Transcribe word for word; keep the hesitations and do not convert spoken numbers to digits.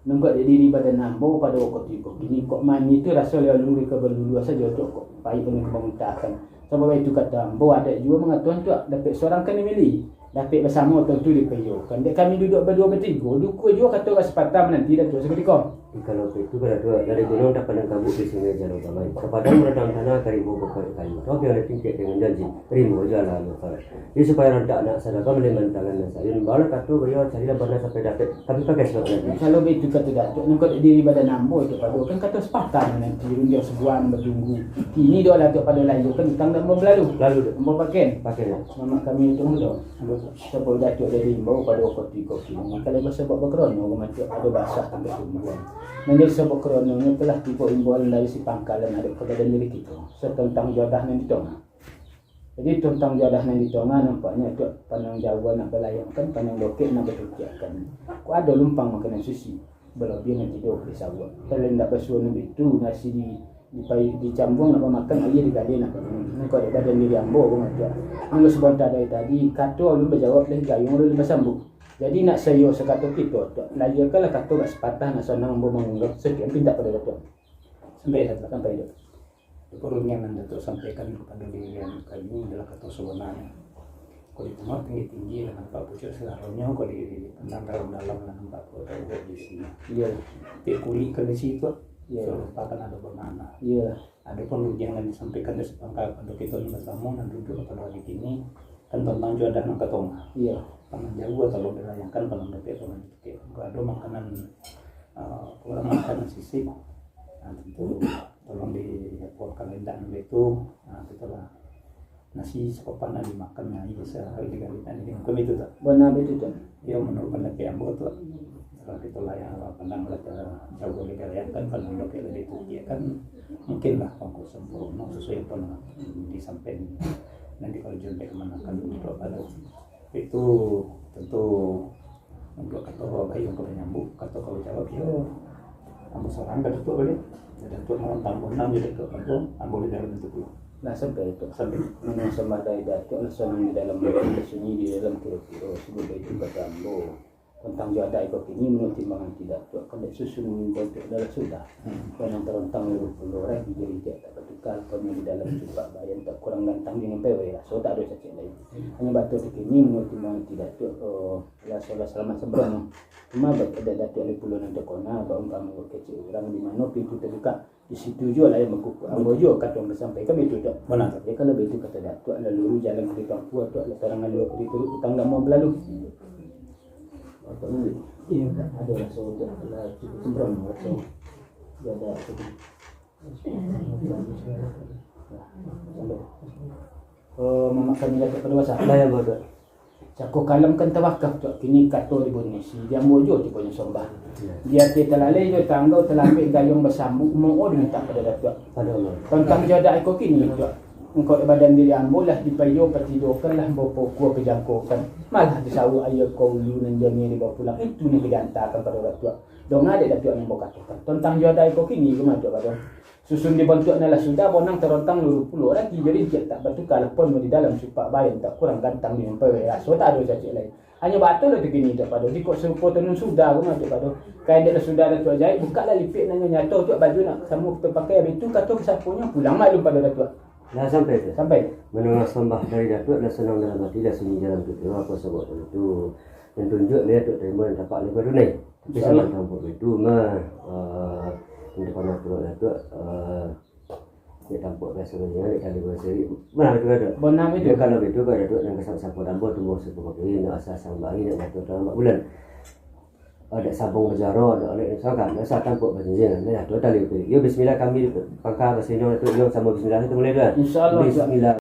Nungkak dek diri badan ambo pado wakatu iko kini, kok manih tu raso lewat lulu ka balulu sajo tu, kok paik anu ka mamutahkan. Sabab itu kato ambo, adaik juo mangatoan tu, dapek surang kan dimilih, dapek basamo tantu dipayokan. Dek kami duduak baduo batigo, dukua juo kato ka sapatah mananti Datuak sakutiko. Kalau itu, kalau tu dari gunung dapat nan kabuk di sini jalan damai. Ka padang radang tanah, ka rimbo bukak kayu. Tapi ada tingkek dengan janji, rimbo jalan bukak. Jadi, supayo rantak nak sadakah, maliman tangan nan sayun. Balah kato baliau, carilah bana sampai dapek, tapi pakai sabab nanti. Kalau baitu kato Datuak, nungkak diri badan ambo tu pado, kan kato sapatah nanti rundiang sabulan batunggu. Kini doh lah tu pado layu, kan utang dak ambo balalu. Lalu, Datuak. Ambo pakai. Pakai, Datuak. Mamak kami tu tu. Ambo tu. Sabab Datuak dari imbau pado wakatu iko kini. Kalau basabab bakrono, mah tu ado basah tampek tumbuhan. Nan jadi sabab bakrononyo tu lah tibo imbauan dari si pangkalan ado ka badan diri kito. Satontang juadah nan di tongah. Jadi, tontang juadah nan di tongah, nampaknyo tu pandang jauah nak balayangkan, pandang dokek nak batukiakkan. Kok ado lumpang makanan susi, balabiah nan tido ka disawak. Kalau indak basuo nan baitu, nasi di, di pai-, dicambuang nak bamakan, aia digaleh nak baminum. Nan kok dek badan diri ambo, ko mah tu. Minggu sabanta dari tadi, kato alun bajawab, lah gayuang alun basambuik. Jadi, nak saiyo sakato kito tu, layiakanlah kato ka sapatah, nak sanang ambo mangunggang, sakian pintak pado Datuak. Sampai, Datuak, sampai, Datuak. Itu rundiang nan Datuak sampaikan kapado diri kami adalah kato sabananyo. Kok ditengok tinggi-tinggi lah nampak pucuak sagalonyo, kok dipandang dalam-dalam lah nampak kok ado isinyo. Iyo. Tapi kulik kan di situ, Iyo. Sarupo kan ado banana. Iyo. Adopun rundiang nan disampaikan dari sapangka kapado kito nan basamo nan duduak kapado ari kini, kan tontang juadah nan ka tongah. Iyo. Pandang jauah tolong dilayangkan, pandang dapek tolong ditukiak. Kok ado makanan, ah, kurang makanan sisik, ah, tantu tolong diaporkan indak nan baitu, ah, kito lah. Nasi sapapan nak dimakan, nah, iyo sahari tiga hari nak dimakan itu tak? Bana baitu tu. Iyo, menurut pandapek ambo tu, kalau kito lah yang pandang lah jauah dilayangkan, pandang dapek lah ditukiak kan, mungkin lah pangko sampurno sasuai pun lah disampaikan. Nanti kalau jumpek kamanakan duduk pado. Itu tantu untuak kato baik, untuak manyambuik, kato ka bajawab, yo, ambo sorang ka Datuak baliak. Datuak malontang bonang jo Datuak Agung, ambo di dalam itu pulo. Lah sampai tu. Sampai. Mano sambah dari Datuak, lah sanang di dalam batu, lah sunyi di dalam kiro-kiro, sabab itu kato ambo. Tontang juadah iko kini, manuruik timbangan ti Datuak, kan dek susun bantuak dalam sudah. Hmm. Kok nan tarontang lurus pulo, rai di jari tak batuka, kok nan di dalam cupak bayan tak kurang gantang di ngampai wai raso, tak ado cacek lai. Hmm. Hanyo batua tu kini, manuruik timbangan ti Datuak, oh, lah solah salamat sampurno. Cuma bak-, dek Datuak lai pulo nan takona, baumpamo kecek urang, di mano pintu tabuka, di situ juo lah yang bakukuak. Ambo juo kato nan basampaikan baitu, Tuak. Bana, Tuak. Yo, kalau baitu kato Datuak, laluru jalan ka ditampuah, Tuak, lah tarang alua ka dituruik, utang dak mau balalu. Iyo, Tuak. Ado raso, Tuak, lah cukup sempurna raso. Dak ado. Oh, mamak kami Datuak pado basa. Lah, yo, Tuak. Cako kalam kan tawakaf, Tuak, kini kato dibunisi, di ambo juo tibonyo sombah. Iyo. Di ateh talalai jo tanggau talambek gayuang basambuik, mo'o dimintak pado Datuak. Pado Allah. Tontang juadah iko kini, Tuak. Engkau badan diri ambo lah dipaiyo patidokan, lah ambo pokua pajangkokan. Malah disawuik aia ka ulu nan janiah dibawa pulang, itu nan ka diantakan pado Datuak. Donga dek Datuak nan ambo katokan. Tontang juadah iko kini, ko mah Datuak pado. Susun di bantuak nan lah sudah, bonang tarontang lurus pulo, ragi jo rincek tak batuka, lah pun di dalam cupak bayan tak kurang gantang di ngampai wai raso, tak ado cacek lai. Hanyo batua lah tu kini Datuak pado, jikok sarupo tanun sudah, ko mah Datuak pado. Kain dek lah sudah Datuak jahit, bukaklah lipek nan nyato, Tuak, baju nak samo kito pakai, abih tu kato ka saponyo, pulang maklum pado Datuak. Lah sampai tu? Sampai. Mandanga sambah dari Datuak, lah sanang dalam ati, lah sunyi dalam pikiran, apo sabab tu? Nan tunjuak lai Datuak tarimo nan tapak lai baru nai. Tapi insya Allah. Sampai tampuk itu mah, eh, untuk anak pulo Datuak, eh, dek tampuk biaso nyo, dek tali biaso. Bana itu, Datuak? Bana itu. Yo, kalau itu, kalau Datuak nan kasap sapo dambol, tumbuah sapo kopi, nak asa sang bayi, nak jatuah dalam bulan. Ada sabong bajaro, ada oleh misalkan, asa tampuk bajinjing, nah, tu tali tu. Yo, bismillah kami pangka basino tu, yo, samo bismillah tu mulai tu. Insya Allah, Tuak. Bismillah.